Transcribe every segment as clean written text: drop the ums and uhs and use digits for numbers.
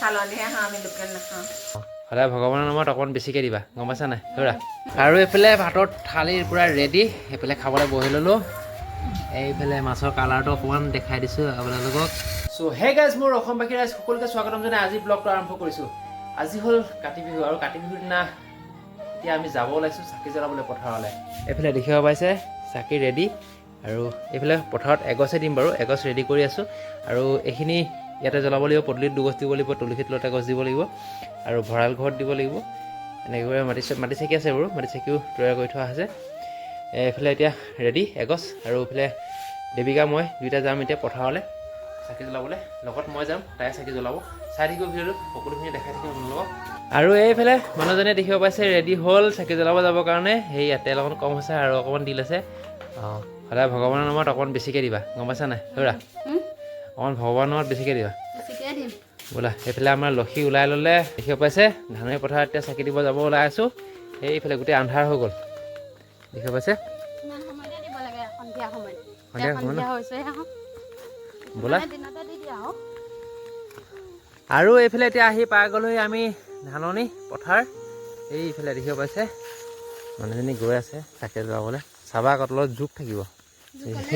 চালনীহে খাওঁ আমি, লোকেল নাখাওঁ। সদায় ভগৱানৰ নামত অকণমান বেছিকৈ দিবা, গম পাইছা নাই? ধৰা, আৰু এইফালে ভাতৰ থালিৰ পূৰা ৰেডি। সেইফালে খাবলৈ বহি ল'লোঁ। এইফালে মাছৰ কালাৰটো অকণমান দেখাই দিছোঁ আপোনালোকক। চ' হে গাইজ, মোৰ অসমবাসী ৰাইজ সকলোকে স্বাগতম জনাই আজি ব্লগটো আৰম্ভ কৰিছোঁ। আজি হ'ল কাতি বিহু আৰু কাতি বিহুৰ দিনা এতিয়া আমি যাব ওলাইছোঁ চাকি জ্বলাবলৈ পথাৰলৈ। এইফালে দেখিব পাইছে চাকি ৰেডি। আৰু এইফালে পথাৰত এগছে দিম বাৰু, এগছ ৰেডি কৰি আছোঁ। আৰু এইখিনি ইয়াতে জ্বলাব লাগিব, পদূলিত দুগছ দিব লাগিব, তুলসী তলত এগছ দিব লাগিব আৰু ভঁৰাল ঘৰত দিব লাগিব। এনেকৈ মাটি মাটি চাকি আছে বাৰু, মাটি চাকিও তৈয়াৰ কৰি থোৱা আছে। এইফালে এতিয়া ৰেডি এগছ। আৰু এইফালে দেৱিকা মই দুইটা যাম এতিয়া পথাৰলৈ চাকি জ্বলাবলৈ। লগত মই যাম, তাই চাকি জ্বলাব। চাই থাকিব ভিডিঅ'টো, সকলোখিনি দেখাই থাকিম আপোনালোকক। আৰু এইফালে মানুহজনে দেখিব পাইছে ৰেডি হ'ল চাকি জ্বলাব যাবৰ কাৰণে। সেইয়া তেল অকণ কম হৈছে আৰু অকণমান দি লৈছে। অঁ, সদায় ভগৱানৰ নামত অকণমান বেছিকৈ দিবা, গম পাইছা নাই? ধৰা, অকণমান ভগৱানৰ নামত বেছিকৈ দিবা। বেছিকৈ দিম। বোলা, সেইফালে আমাৰ লক্ষী ওলাই ল'লে। দেখিব পাইছে ধাননি পথাৰত এতিয়া চাকি দিব যাব ওলাই আছোঁ। সেইফালে গোটেই আন্ধাৰ হৈ গ'ল, দেখিব পাইছে। ইমান সময়তে দিব লাগে, সন্ধিয়া সময়ত। সন্ধিয়া সময়ত ন? সন্ধিয়া হৈছে আকৌ। বোলা। মানে দিনতে দি দিয়া আৰু। আৰু এইফালে এতিয়া আহি পাই গ'লোহি আমি ধাননি পথাৰ। এইফালে দেখিব পাইছে মানুহজনী গৈ আছে চাকি জ্বলাবলৈ। চাবা আকৌ, তলত জোক থাকিব।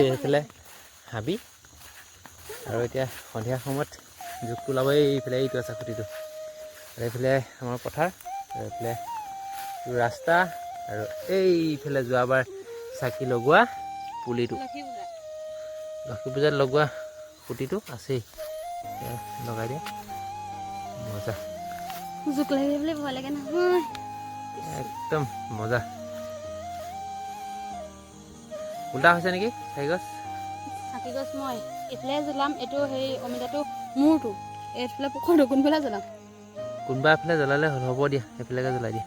এইফালে হাবি আৰু এতিয়া সন্ধিয়া সময়ত জোকটো ওলাব। এইফালে এইটো আছে খুঁটিটো। আৰু এইফালে আমাৰ পথাৰ আৰু এইফালে ৰাস্তা আৰু এইফালে যোৱাবাৰ চাকি লগোৱা পুলিটো। লক্ষী পূজা। লক্ষী পূজাত লগোৱা খুঁটিটো আছেই। এতিয়া লগাই দিয়া, মজা। জোক লাগে বুলি ভয় লাগে নহয়। একদম মজা। উল্টা হৈছে নেকি চাকি গছ? চাকি গছ মই এইফালে জ্বলাম, এইটো সেই অমিতাটো মূৰটো এইফালে, পুখুৰীটো কোনফালে জ্বলাম? কোনোবা এফালে জ্বলালে হ'ল। হ'ব দিয়া, সেইফালেকে জ্বলাই দিয়া।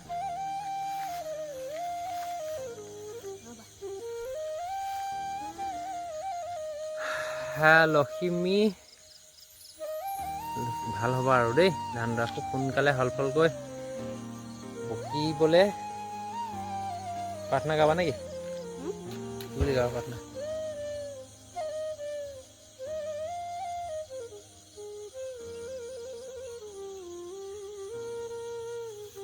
হা লখিমী, ভাল হ'ব আৰু দেই। ধান খুব সোনকালে হল ফলকৈ পকিবলৈ প্ৰাৰ্থনা গাবা নেকি? কি বুলি গাবা প্ৰাৰ্থনা?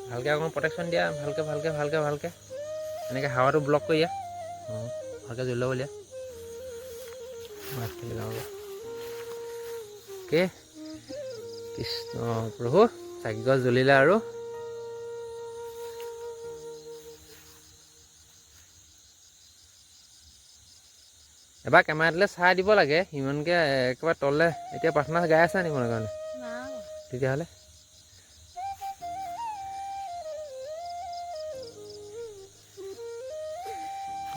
ভালকৈ অকণমান প্ৰটেকশ্যন দিয়া, ভালকৈ ভালকৈ ভালকৈ ভালকৈ এনেকৈ হাৱাটো ব্লক কৰি দিয়া। অঁ, ভালকৈ জ্বলি ল'ব দিয়া। আগফালে যাওঁ। অ'কে, কৃষ্ণ প্ৰভু, চাকি গছ জ্বলিলে। আৰু এবাৰ কেমেৰাটোলৈ চাই দিব লাগে ইমানকৈ একেবাৰে তললৈ। এতিয়া প্ৰাৰ্থনা গাই আছা নি মনৰ কাৰণে? তেতিয়াহ'লে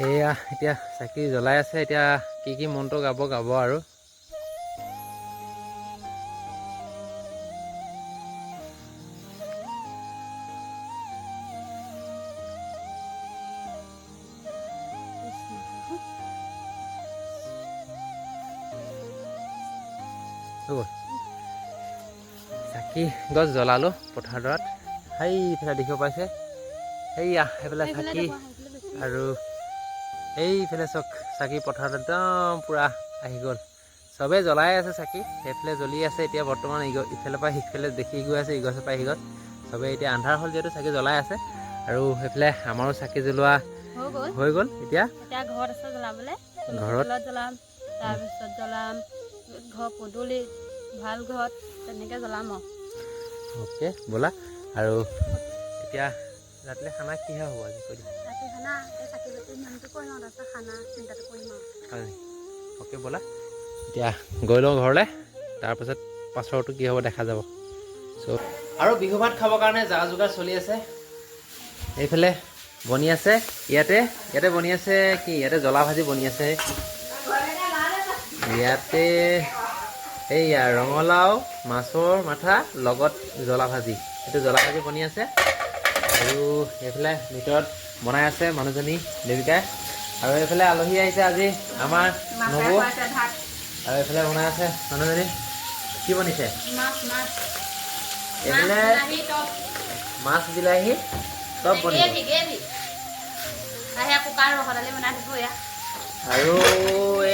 এয়া এতিয়া চাকি জ্বলাই আছে। এতিয়া কি কি মন্ত্ৰ গাব গাব আৰু। হৈ গ'ল, চাকি গছ জ্বলালোঁ পথাৰডৰাত। সেইফালে দেখিব পাইছে, সেইয়া সেইফালে চাকি আৰু এইফালে চক চাকি পথাৰত একদম পূৰা আহি গ'ল। চবেই জ্বলাই আছে চাকি, সেইফালে জ্বলি আছে এতিয়া বৰ্তমান। ইফালৰ পৰা সিফালে দেখি গৈ আছে, ইগছৰ পৰা সিগছ। চবেই এতিয়া আন্ধাৰ হ'ল যিহেতু চাকি জ্বলাই আছে। আৰু সেইফালে আমাৰো চাকি জ্বলোৱা হৈ গ'ল। হৈ গ'ল এতিয়া। এতিয়া ঘৰত আছে জ্বলাবলৈ। ঘৰত? তলত জ্বলাম, তাৰপিছত জ্বলাম ঘৰ পদূলি ভাল ঘৰত, তেনেকৈ জ্বলাম আৰু। অ'কে, ব'লা। আৰু এতিয়া ৰাতিলৈ খানা কিহে হ'ব আজি কৈ দিয়া। ৰাতি খানা এই চাকি বাতি নিয়মটো কৰি লওঁ, তাৰপিছত খানা চিন্তাটো কৰিম আৰু। হয় নেকি? অ'কে, ব'লা, এতিয়া গৈ লওঁ ঘৰলৈ, তাৰপাছত পাছৰটো কি হ'ব দেখা যাব। চ' আৰু বিহু ভাত খাবৰ কাৰণে যা যোগাৰ চলি আছে। এইফালে বনি আছে, ইয়াতে ইয়াতে বনি আছে কি? ইয়াতে জ্বলা ভাজি বনি আছে। ইয়াতে এইয়া ৰঙালাও মাছৰ মাথা লগত জ্বলা ভাজি, এইটো জ্বলা ভাজি বনি আছে। আৰু এইফালে ভিতৰত বনাই আছে মানুহজনী দেৱিকাই। আৰু এইফালে আলহী আহিছে আজি আমাৰ মাছে নবৌ। খুৱাইছে ভাত। আৰু এইফালে বনাই আছে মানুহজনী, কি বনিছে? মাছ মাছ। এইফালে বিলাহী টক। মাছ বিলাহী চব বনিব। Gravy gravy. আহে কুকাৰ ৰহৰ দালি বনাই থৈছোঁ এয়া। আৰু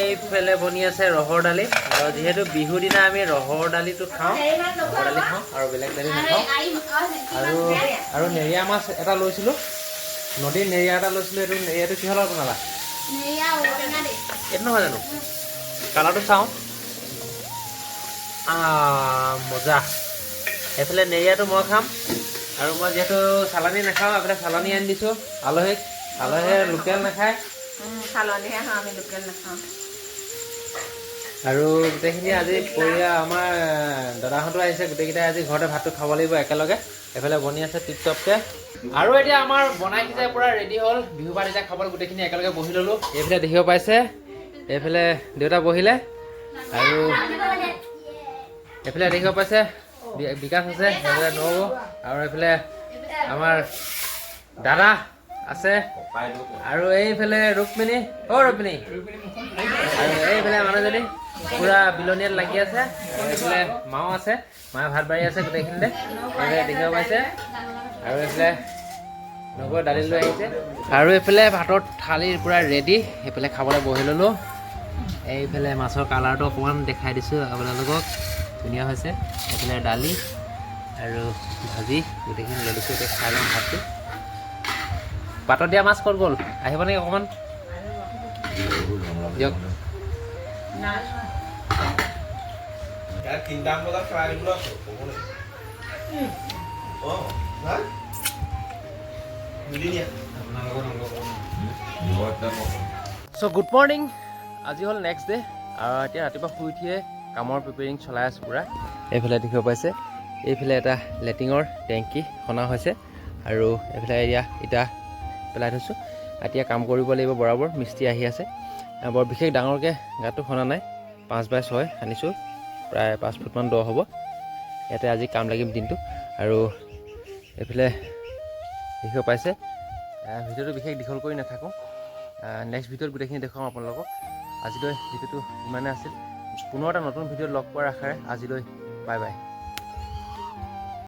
এইফালে বনি আছে ৰহৰ দালি। আৰু যিহেতু বিহু দিনা আমি ৰহৰ দালিটো খাওঁ, ৰহৰ দালি খাওঁ আৰু বেলেগ দালি নাখাওঁ। আৰু নেৰিয়া মাছ এটা লৈছিলোঁ, নদীৰ নেৰিয়া এটা লৈছিলোঁ। এইটো নেৰিয়াটো কিহৰ লগত বনালা? এইটো নহয় জানো? কালাৰটো চাওঁ। মজা। এইফালে নেৰিয়াটো মই খাম আৰু মই যিহেতু চালানী নাখাওঁ, এইফালে চালানী আনি দিছোঁ আলহীক। আলহীয়ে লোকেল নাখায়। চালনীহে খাওঁ আমি, লোকেল নাখাওঁ। আৰু গোটেইখিনি আজি পৰিয়াল, আমাৰ দাদাহঁতো আহিছে। গোটেইকেইটাই আজি ঘৰতে ভাতটো খাব লাগিব একেলগে। এইফালে বনি আছে টিপ টপকে। আৰু এতিয়া আমাৰ বনাই সিজাই পূৰা ৰেডি হ'ল। বিহু ভাত এতিয়া খাবলৈ গোটেইখিনি একেলগে বহি ল'লোঁ। এইফালে দেখিব পাইছে, এইফালে দেউতা বহিলে আৰু এইফালে দেখিব পাইছে বিকাশ আছে, এইফালে নবৌ আৰু এইফালে আমাৰ দাদা আছে আৰু এইফালে ৰুক্মিণী, অ' ৰুক্মিণী। আৰু এইফালে মানুহজনী পুৰা বিলনীয়াত লাগি আছে। আৰু এইফালে মাও আছে, মায়ে ভাত বাঢ়ি আছে গোটেইখিনিতে, এইফালে দেখিব পাইছে। আৰু এইফালে নবৌ দালি লৈ আহিছে। আৰু এইফালে ভাতৰ থালিৰ পূৰা ৰেডি। এইফালে খাবলৈ বহি ল'লোঁ। এইফালে মাছৰ কালাৰটো অকণমান দেখাই দিছোঁ আপোনালোকক, ধুনীয়া হৈছে। এইফালে দালি আৰু ভাজি গোটেইখিনি লৈ লৈছোঁ। এতিয়া খাই লওঁ ভাতটো। পাতত দিয়া মাছ ক'ত গ'ল? আহিব নেকি অকণমান? দিয়ক। 3টামান বজাত খেলাই দিবলৈ আছে, ক'ব লাগিব। অঁ, হা? দুদিনীয়া। চ' গুড মৰ্ণিং, আজি হ'ল নেক্সট ডে আৰু এতিয়া ৰাতিপুৱা শুই উঠিয়ে কামৰ প্ৰিপেয়াৰিং চলাই আছোঁ পূৰা। এইফালে দেখিব পাইছে, এইফালে এটা লেট্ৰিনৰ টেংকি খনা হৈছে আৰু এইফালে এয়া ইটা পেলাই থৈছোঁ। এতিয়া কাম কৰিব লাগিব বৰাবৰ। মিস্ত্ৰী আহি আছে। বৰ বিশেষ ডাঙৰকৈ গাঁতটো খনা নাই, 5 বাই 6 আনিছোঁ, প্ৰায় 5 ফুটমান দ হ'ব। ইয়াতে আজি কাম লাগিম দিনটো। আৰু এইফালে দেখিব পাইছে, ভিডিঅ'টো বিশেষ দীঘল কৰি নাথাকোঁ। নেক্সট ভিডিঅ'ত গোটেইখিনি দেখুৱাম আপোনালোকক। আজিলৈ ভিডিঅ'টো ইমানে আছিল। পুনৰ এটা নতুন ভিডিঅ'ত লগ পোৱাৰ আশাৰে আজিলৈ বাই বাই।